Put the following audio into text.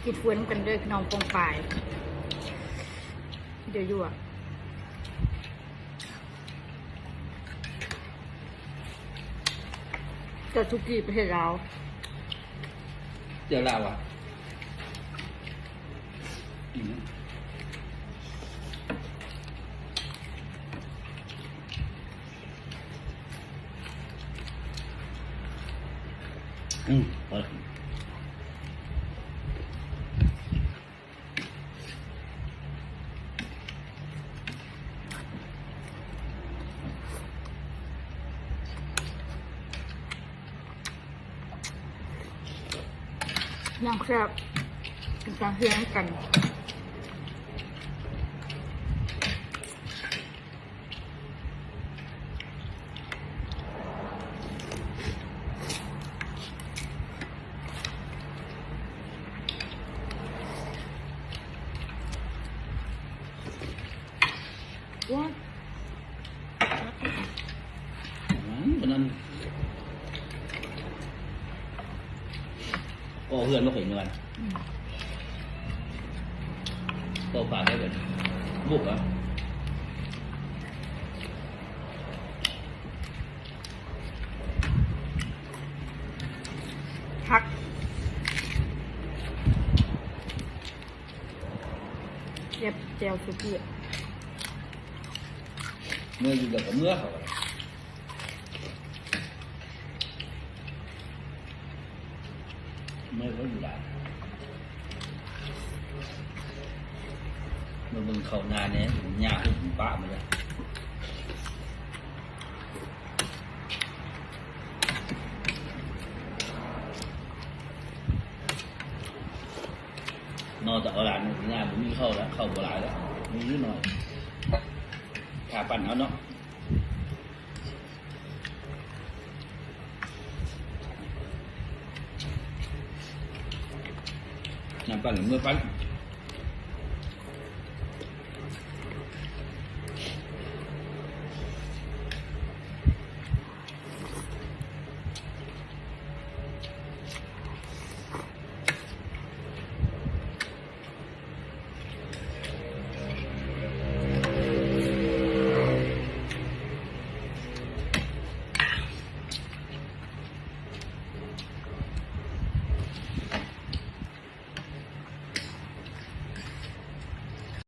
ກິນເຟືອນກັນເດີພີ່ນ້ອງປ້ອງປາຍ ເດີຢູ່ ເຈົ້າສຸກີ້ປະເທດລາວ ເຈົ້າລາວອະ ອືມ ອືມ ພໍລະ ຍ່າງແຊບ ກິນຕາມເຮືອນກັນ ໂອ້ຍ ອືມ ອັນນັ້ນ ກໍເຮືອນບໍ່ເຄີຍເມືອນ ອືມ ກໍຝາກໄວ້ເດີ ບຸກອະ ຜັກ ແຊບ ແຈ່ວສຸກີ້ ເມື່ອຢູ່ແລ້ວກໍເມື່ອເຂົາ ເມື່ອເຂົາຢູ່ຫຼາຍ ມາເບິ່ງເຂົ້ານາແດ່ ຫຍ້າຮຸ່ມປະໝົດແລ້ວ. ນອກຈາກເອົາຫຼານມາກິນຫຍ້າ ບໍ່ມີເຂົ້າແລ້ວ ເຂົ້າບໍ່ຫຼາຍແລ້ວ ມີຢູ່ໜ້ອຍ ຖ້າປັ້ນເອົາເນາະ ນ້ຳປັ້ນ ເມືອປັ້ນ.